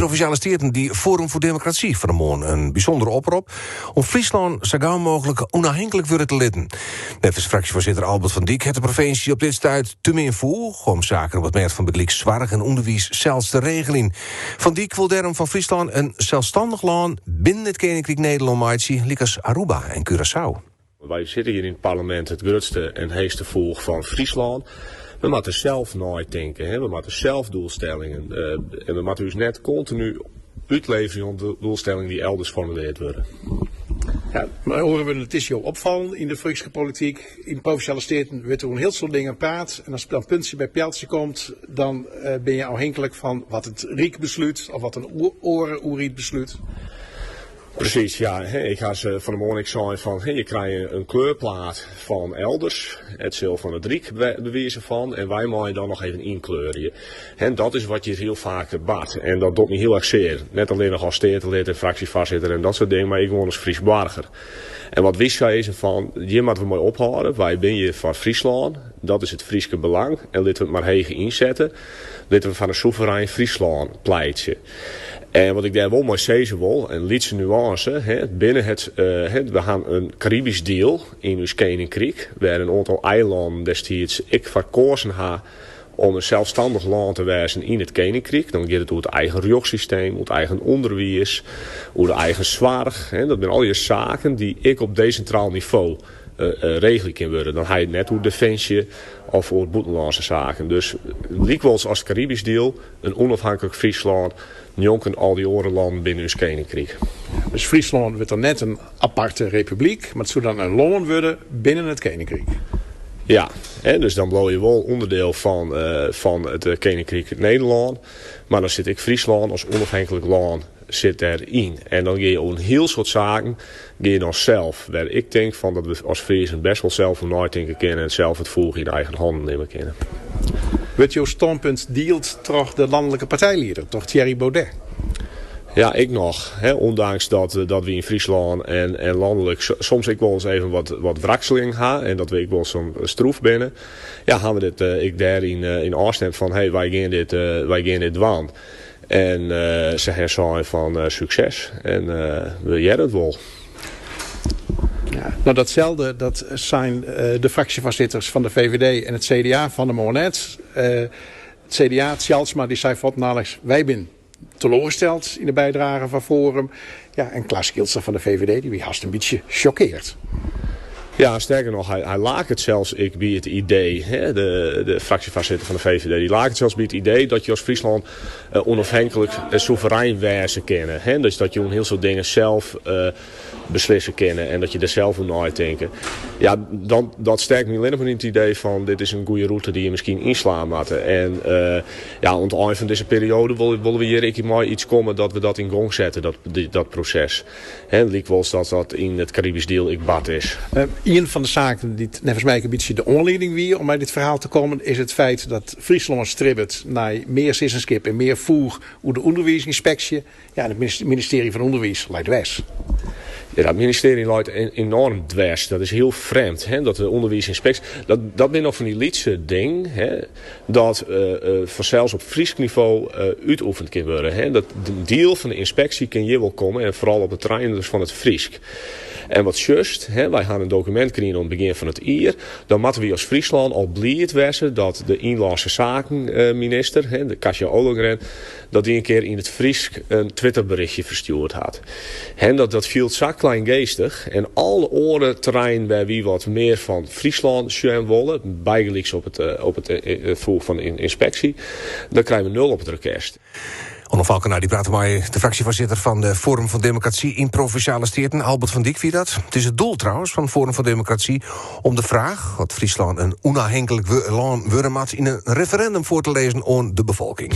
Provinsjale Steaten die Forum voor Democratie fan 'e moarn in bysûndere oprop om Fryslân sa gau mooglik ûnôfhinklik wurde te litten. Neffens fraksjefoarsitter Albert van Dyk hat de provinsje op dit stuit te min foech om saken op it mêd fan bygelyks soarch en ûnderwiis sels te regeljen. Van Dyk wol dêrom fan Fryslân in selsstannich lân binnen it Keninkryk Nederlân meitsje, lykas Aruba en Curaçao. Wy sitte hjir yn it parlemint, it grutste en heechste foech fan Fryslân. We moatte sels neitinke, we moatte sels doelstellingen en we moatte ús net kontinu útleverje oan doelstellingen dy't elders formuleard wurde. Ja, mei oare wurden, it is jo opfallen yn de Fryske polityk. Yn Provinsjale Steaten wurdt oer in hiel soad dingen praat en as dan puntsje by pealtsje komt, dan binne je ôfhinklik fan wat it Ryk beslút of wat in oare oerheid beslút. Presys, ja. Ik ha se fan 'e moarn ek sein fan, je krije in kleurplaat fan elders, it sil fan it Ryk bewize fan, en wy meie dan noch even ynkleurje. Dat is wat hjir hiel faak bart en dat docht my hiel erch sear. Net allinnich as steatelid en fraksjefoarsitter en dat soart dingen, mar ek gewoan as Frysk boarger. En wat wy sizze fan, hjir moatte we mei ophâlde, wy binne hjir foar Fryslân, dat is it Fryske belang en litte we it mar heech ynsette. Litte we foar in soeverein Fryslân pleitsje. En wat ik dêr wol mei sizze wol, in lytse nuânse, binnen het, we ha in Karibysk diel yn ús keninkryk, wêr in oantal eilannen destiids ek foar koazen ha om in selsstannich lân te wêzen yn it keninkryk. Dan giet it oer it eigen rjochtssysteem, oer it eigen ûnderwiis, oer de eigen soarch. Dat binne allegear saken dy't ek op desintraal nivo regele kin wurde. Dan ha je it net oer definsje of oer bûtenlânske saken. Dus lykwols as it Karibysk diel, in ûnôfhinklik Fryslân, njonken al dy oare lannen binnen ús keninkryk. Dus Fryslân wurdt dan net in aparte republyk, mar it soe dan in lân wurde binnen it keninkryk? Ja, dus dan bliuwe je wol ûnderdiel fan it Keninkryk Nederlân, mar dan sit ek Fryslân as ûnôfhinklik lân sit dêryn. En dan gean je oer in hiel soad saken gean je dan sels, wêr ik tink fan dat we as Friezen best wol sels oer neitinke kinne en sels it foech yn eigen hannen nimme kinne. Wurdt jo stânpunt dield troch de lanlike partijlieder, troch Thierry Baudet? Ja, ek noch. Ûndanks dat wy yn Fryslân en lanlik soms ek wolris even wat wrakseling ha en dat we ek wol soms stroef binne, ja, ha we dit ek dêryn yn ôfstimd fan hey, wy gean dit, wy gean dit dwaan. En se ha sein fan sukses en we hearre it wol. Ja, no datselde dat seinen de fraksjefoarsitters fan de VVD en it CDA fan 'e moarn net. It CDA, Tjalsma, dy sei fuortendaliks, wy binne teloarsteld yn de bydrage fan Forum. Ja, en Klaas Kielstra fan de VVD dy wie hast in bytsje sjokkeard. Ja, sterker noch, hy laket sels ek by it idee, de fraksjefoarsitter fan de VVD, dy laket sels by it idee dat je as Fryslân ûnôfhinklik en soeverein wêze kinne. Dus dat je in hiel soad dingen sels beslisse kinne en dat je der sels oer neitinke. Ja, dan, dat sterkt my allinnich mar yn it idee fan dit is in goede rûte dy't je miskien ynslaan moatte. En ja, oan it ein fan dizze perioade wolle we hjir ek mei iets komme dat we dat yn gong sette, dat, dat proses. Hè, lykwols dat dat yn it Karibysk diel ek bard is. Ien fan de saken dy't neffens my ek in bytsje de oanlieding wie om mei dit ferhaal te kommen, is it feit dat Fryslân stribbet nei mear sizzenskip en mear foech oer de ûnderwiisynspeksje. Ja, en it ministearje fan Underwiis leit dwers. Ja, dat ministearje leit enoarm dwers. Dat is hiel frjemd, hè, dat de ûnderwiisynspeksje, dat, dat binne noch fan dy lytse dingen, hè, dat fansels op Frysk nivo útoefend kin wurde. Hè. Dat diel fan de ynspeksje kin hjir wol komme en foaral op it terrein dus fan it Frysk. En wat sjochst, hè, wy hawwe in dokumint krigen oan it begjin fan it jier, dan moatte wy as Fryslân al bliid wêze dat de ynlânske saken minister, hè, de Kasja Ollongren, dat dy in kear yn it Frysk in Twitterberichtje ferstjoerd hat. En dat fielt sa kleingeestich. En alle oare terreinen wêr wy wat mear fan Fryslân sjen wolle, bygelyks op it op it foech fan de ynspeksje, dan krije we nul op it rekest. Onno Falkena dy prate mei de fraksjefoarsitter fan de Forum van Democratie yn Provinsjale Steaten, Albert van Dyk wie dat. It is it doel trouwens fan Forum van Democratie om de fraach oft Fryslân in ûnôfhinklik lân wurde moat yn in referindum foar te lizzen oan de befolking.